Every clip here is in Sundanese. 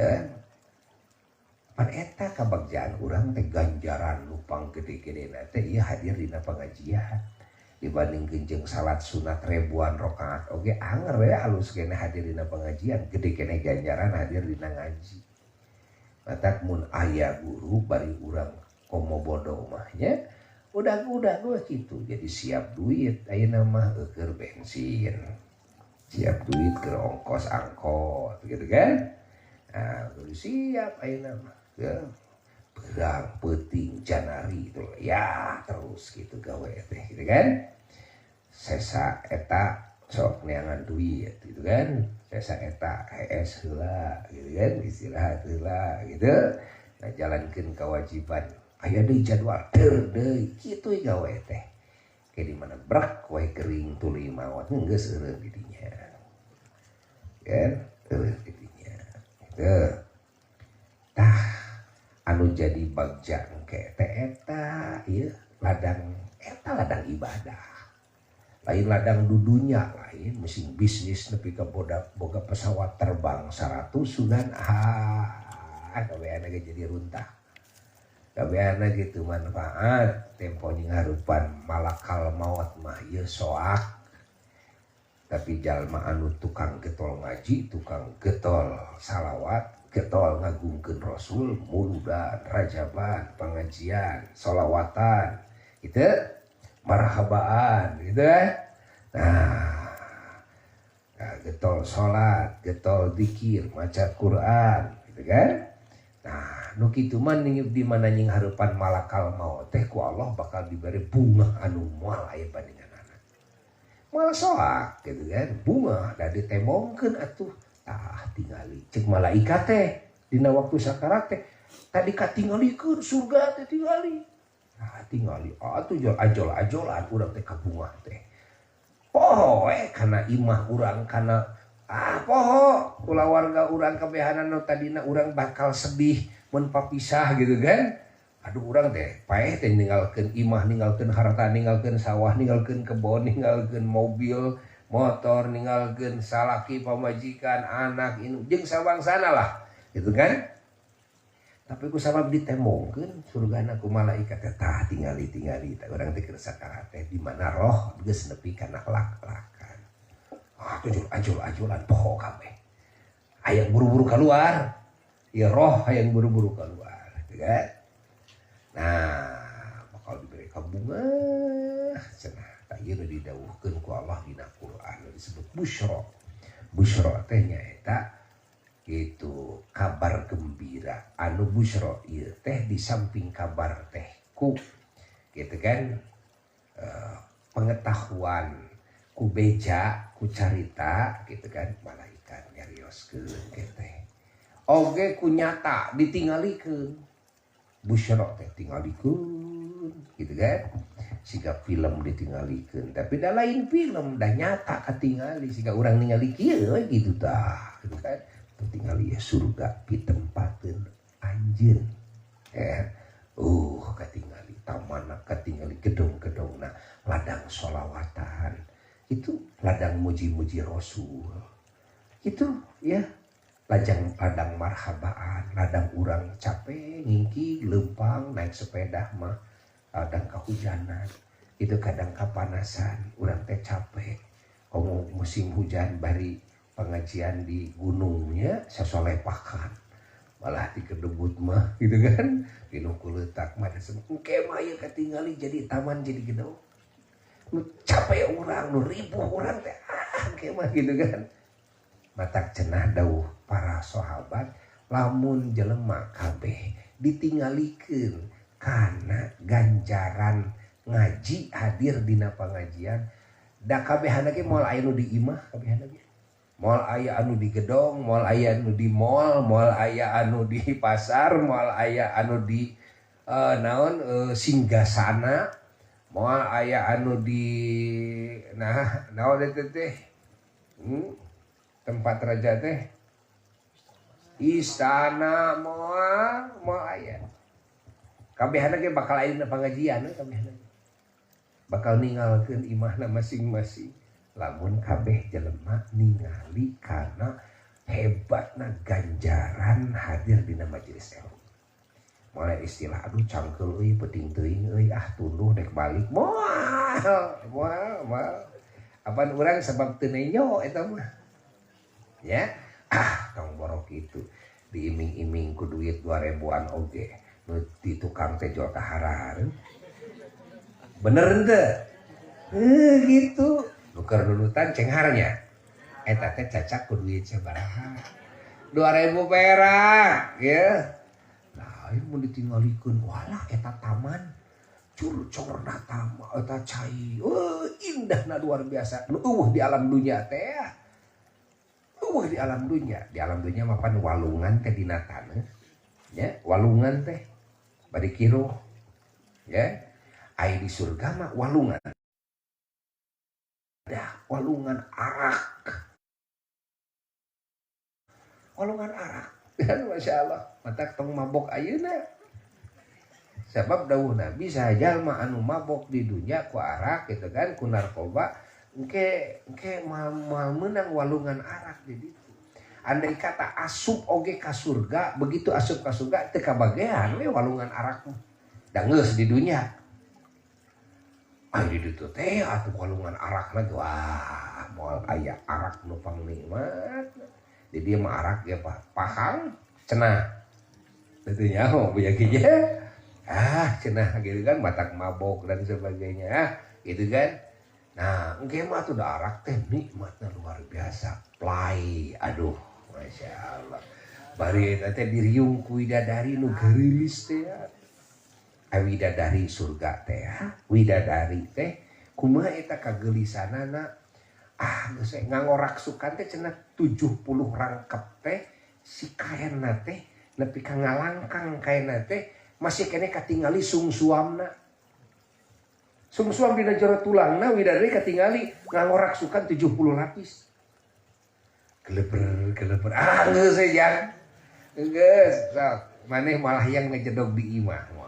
Ya. Pan eta kabagjaan urang teh ganjaran nu panggede-gedena teh ieu hadir dina pengajian. Dibandingkeun jeung salat sunat ribuan rakaat oge anger we alus keneh hadir dina pengajian, gede keneh ganjaran hadir dina ngaji. Matak mun aya guru bari urang komo bodoh mah nya udah-udah gue gitu. Jadi siap duit ayeuna mah eueuh bensin. Siap duit ke ongkos angkot gitu kan. Nah, kudu siap ayeuna mah. Ya, berang peuting janari itu ya terus gitu gawe teh gitu kan. Sesa eta sok neangan duit gitu kan. Sesa eta hees heula gitu kan, istirahat heula gitu. Nah, jalankeun kewajiban. Aya deui jadwal deur deui kitu gawe teh. Kayak di mana brak we kering tuluy maot geus eureun di dinya. Kan eureun di dinya. Gitu. Tah anu jadi bagja engke teh eta ieu ladang eta ladang ibadah. Lain ladang dudunya lain mesin bisnis nepi ka boga pesawat terbang 100 sugan ah kabehanna ge jadi runtah. Kabehanna gitu manfaat tempo nyingharupan malakal maut mah ieu soak. Tapi jalma anu tukang getol ngaji, tukang getol salawat, getol ngagungkeun Rasul, muludan, rajaban, pengajian, solawatan, gitu, marhabaan, gitu kan? Nah, getol salat, getol zikir, maca Quran, gitu kan? Nah, nu kitu mah di mana nyingharupan malakal maut teh ku Allah bakal diberi bunga anu moal aya bandinganana. Moal soak gitu kan, bunga da ditembongkeun atuh. Tah tingali cek malaikat teh dina waktu sakarat teh tadi katingalikeun surga teh tingali. Nah, tingali atuh ajol-ajolan urang teh ka bunga teh. Poho we kana imah urang kana poho kulawarga urang kabehanan nu tadina urang bakal sedih mun papisah gitu kan. Aduh urang teh paeh teh ninggalkeun imah, ninggalkeun harta, ninggalkeun sawah, ninggalkeun kebon, ninggalkeun mobil, motor, ninggalkeun salaki, pamajikan, anak, indung jeung sabangsana lah gitu kan. Tapi ku sabab ditembongkeun surgana ku malaikat teh tah tingali-tingali teh urang teh keur sakarat teh di mana roh geus nepi kana lak-lakan. Ah tujuh ajul-ajulan poho kabeh. Hayang buru-buru keluar. Ya roh hayang buru-buru keluar gitu kan. Nah, bakal diberi bunga cenah. Tah ieu nu didawuhkeun ku Allah dina Quran disebut busyra. Busyra teh nyaeta gitu kabar gembira. Anu busyra ieu teh di samping kabar teh ku gitu kan, pengetahuan ku beja ku carita gitu kan, malaikat nyarioskeun kitu teh. Oge ku nyata ditingalikeun. Busyra teh tingalikeun gitu kan, siga film ditingalikeun tapi da lain film da nyata katingali siga urang ningali kieu we gitu tah gitu kan. Tingali ya surga pitempateun anjeun ya, katingali tamanna, katingali gedong-gedongna, ladang solawatan itu, ladang muji-muji Rasul itu ya, ladang marhabaan, ladang urang capek ngingki lempang naik sepeda mah, ladang kehujanan itu, kadang kapanasan urang teh capek komo musim hujan bari pengajian di gunungnya sasolepakan malah dikedebut mah gitu kan, pinuh kuletak mah engke mah ieu katingali jadi taman jadi gedong nu capek urang nu ribuh urang teh engke mah gitu kan. Matak cenah dawuh para sahabat lamun jelema kabeh ditinggalikeun kana ganjaran ngaji hadir dina pangajian da kabehana ge moal aya nu di imah, kabehana ge moal aya anu di gedong, moal aya anu di mall, moal aya anu di pasar, moal aya anu di naon singgasana, moal aya anu di nah naon eta teh, tempat raja teh istana, moal aya. Kabehana ge bakal aya dina pangajian, kabehana ge bakal ninggalkeun imahna masing-masing. Lamun kabeh jelema ningali kana Hebatna ganjaran hadir dina majelis ilmu. Mulai istilah aduh cangkeul euy penting teuing euy ah tunduh dek balik moal moal moal. Apan urang sebab teu nenyo eta mah. Ya, ah tong borok kitu. Diiming-iming ku duit 2000-an oge. Nu di tukang teh jual ka harareup. Bener henteu? Gitu. Nu keur nunutan cengharnya. Eta teh cacak ku duit sabaraha? 2000 perak, ya. Nah, ieu mun ditinggalikeun walah eta taman curcorna taman eta cai. Indahna luar biasa. Nu eueuh di alam dunya teh. Eueuh di alam dunya. Di alam dunya mah pan walungan teh dina taneuh. Ya, walungan teh bade kiruh. Ya. Ai di surga mah walungan. Dah, walungan arak. Walungan arak. Kan Masya Allah, mata tong mabok ayeuna. Sebab dawuh Nabi sajalma anu mabok di dunia ku arak gitu kan, ku narkoba, engke engke moal meunang walungan arak di ditu. Andai kata asup oge ka surga, begitu asup ka surga teu kabagean we walungan arak mah. Da geus di dunia. Ai di ditu teh atuh walungan arak lagi, wah moal aya arak nu pangnikmat. Di dieu mah arak ge pahang cenah. Teu nyaho buya kieu. Ah cenah gitu kan batak mabok dan sebagainya gitu kan. Nah, engke mah atuh da arak teh nikmatna luar biasa. Play, aduh Masya Allah. Bari eta teh diriung ku widadari nu geureulis teh. Widadari surga teh, widadari teh kumaha eta kageulisanana. Ah geus ngangoraksukan teh cenah 70 rangkep teh si kaenna teh nepi ka ngalangkang kaenna teh masih keneh katingali sungsuamna. Sungsuam dina jero tulangna widadari katingali ngangoraksukan 70 lapis. Geleber geleber ah geus we jang. Geus sok maneh malah yang ngejedog di imah.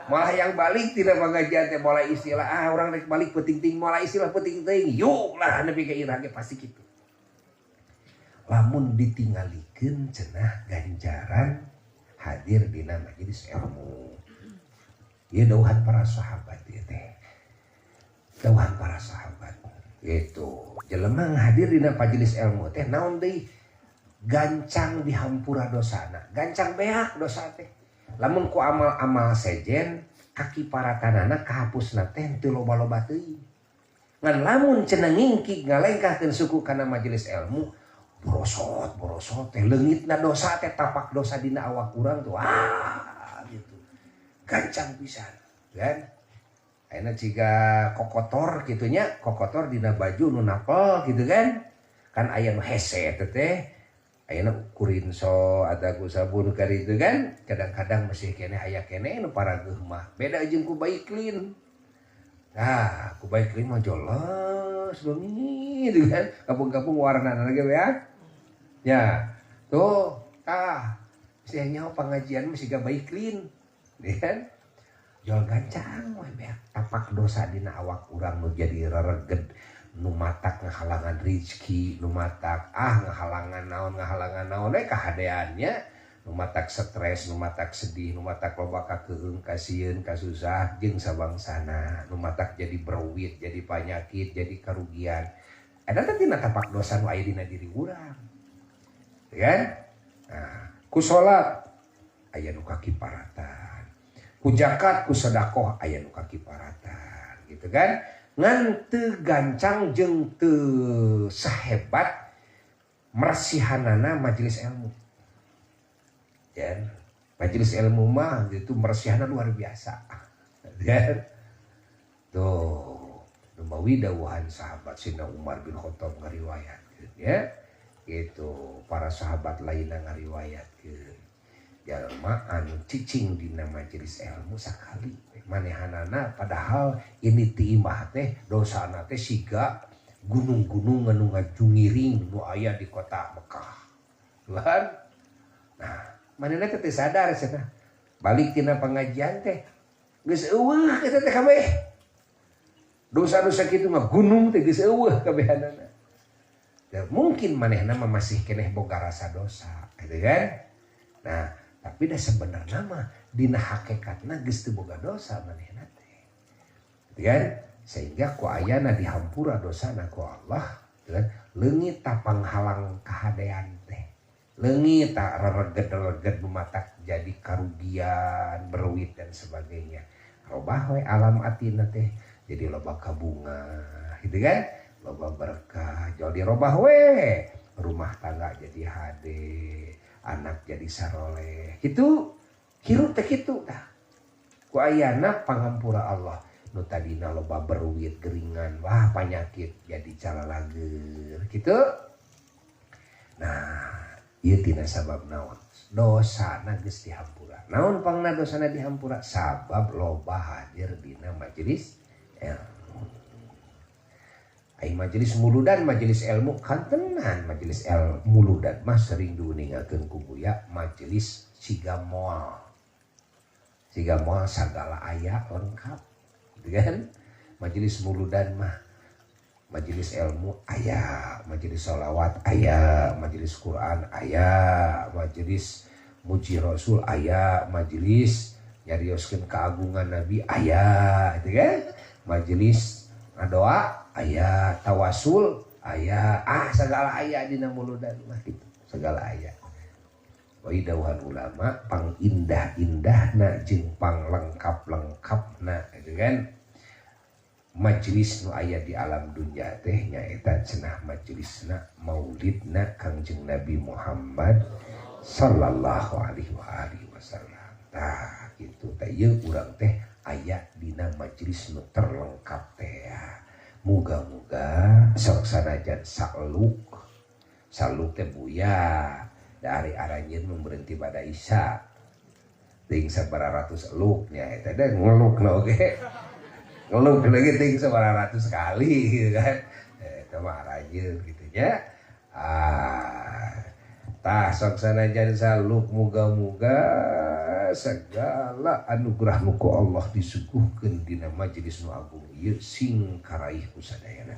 Malah yang balik tidak pengajian teh mulai istilah ah orang rek balik penting-ting mulai istilah penting-ting yuk lah nepi ka iraha ge pasti kitu. Lamun ditingalikeun cenah ganjaran hadir dina majelis ilmu. Ieu dawuhan para sahabat ieu teh. Dawuhan para sahabat gitu. Jelema hadir dina majelis ilmu teh naon deui? Gancang dihampura dosana, gancang beak dosa teh. Lamun ku amal-amal sejen kaki paratanana kahapusna teh teu loba-loba teuing. Ngan lamun cenah ngingkig ngalengkahkeun suku kana majelis ilmu, borosot borosot teh leungitna dosa teh tapak dosa dina awak urang tuh ah gitu. Gancang pisan, kan? Ayeuna jiga kokotor kitu nya, kokotor dina baju nu napel gitu kan? Kan aya nu hese teh teh. Ayeuna ku rinso atau ku sabun kari itu kan kadang-kadang masih keneh aya keneh nu parageuh mah beda jeung ku Bayclin. Nah, ku Bayclin mah jelas leungit gitu kan kampung-kampung warna lagi ya. Ya, tuh tah sia nyaho pengajian mah siga Bayclin, ya kan? Jual gancang we beak tapak dosa dina awak urang nu jadi rereged. Nu matak ngahalangan rizki, nu matak ah ngahalangan naon we kahadeannya, nu matak stres, nu matak sedih, nu matak loba kakeung, kasieun, kasusah jeung sabangsana, nu matak jadi berwit, jadi panyakit, jadi karugian. Eta teh tina tapak dosa nu aya dina diri urang. Ya kan? Nah, ku salat aya nu kakiparatan. Ku zakat, ku sedekah aya nu kakiparatan, gitu kan? Ngan teu gancang jeung teu sahebat mersihanana majelis ilmu. Ya, majelis ilmu mah itu mersihana luar biasa. Ya. Tuh, numawi dawuhan sahabat Sayyidina Umar bin Khattab ngariwayatkeun ya. Gitu, para sahabat lainna ngariwayatkeun. Jalma anu cicing dina majelis ilmu sakali manehanana padahal ini ti imah teh dosana teh siga gunung-gunung anu ngajungiring nu aya di kota Mekah. Tuhan. Nah, manehna teh teu sadar cenah. Balik tina pengajian teh geus eueuh eta teh kabeh. Dosa-dosa kitu mah gunung teh geus eueuh kabehanana. Ya, mungkin manehna mah masih keneh boga rasa dosa gitu kan. Nah, tapi dah sebenarnya mah dina hakikatna geus teu boga dosa manehna teh. Gitu kan? Sehingga ku ayana dihampura dosana ku Allah, gitu kan? Leungit ta panghalang kahadean teh. Leungit ta rereged-rereged nu matak jadi karugian, beruit dan sebagainya. Robah we alam atina teh jadi loba kabunga, gitu kan? Loba berkah, jadi robah we rumah tangga jadi hade, anak jadi saroleh, gitu. Hirup teh kitu tah. Ku ayana pangampura Allah, nu tadina loba beruit geringan, wah panyakit jadi calalager, gitu. Nah, ieu tina sabab naon? Dosana geus dihampura. Naon pangna dosana dihampura? Sabab loba hadir dina majelis ilmu. Ai majelis muludan, majelis ilmu kantenan majelis ilmu muludan mah sering diuningakeun ku Buya majelis siga moal. Siga moal sagala aya lengkap. Gitu kan? Majelis muludan mah majelis ilmu aya, majelis sholawat aya, majelis Quran aya, majelis muji Rasul aya, majelis nyarioskeun keagungan Nabi aya, gitu kan? Majelis ngadoa aya, tawasul aya, segala aya dina muludan mah gitu, segala aya. Wa dawuhan ulama pang indah-indahna jeung pang lengkap-lengkapna gitu kan. Majelis nu aya di alam dunia teh nyaeta cenah majelisna maulidna Kangjeng Nabi Muhammad sallallahu alaihi wa alihi wasallam. Tah kitu teh ieu urang teh aya dina majelis nu terlengkap teh ya. Muga-muga sok sanajan saluk saluk teh Buya dari aranjeun mah berhenti pada Isya ting sabaraha ratus eluk nya eta teh ngelukna oge ngeluk lagi ting sabaraha ratus kali gitu kan eta mah aranjeun gitu nya. Tah sok sanajan saluk muga-muga segala anugerah nu ku Allah disuguhkeun dina majelis nu agung ieu sing karaih ku sadayana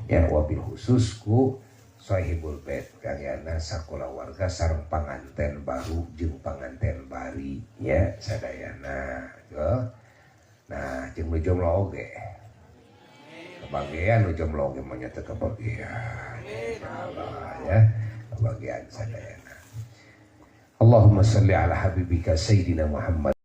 ya, wabil khusus ku Sohibul Bait kaliana sakola warga sareng panganten baru jeung panganten bari nya sadayana gitu. Nah jeung nu jomblo oge kebagian, nu jomblo oge mah nya teu kebagian insyaallah ya, kebagian sadayana. Allahumma salli ala habibika Sayyidina Muhammad.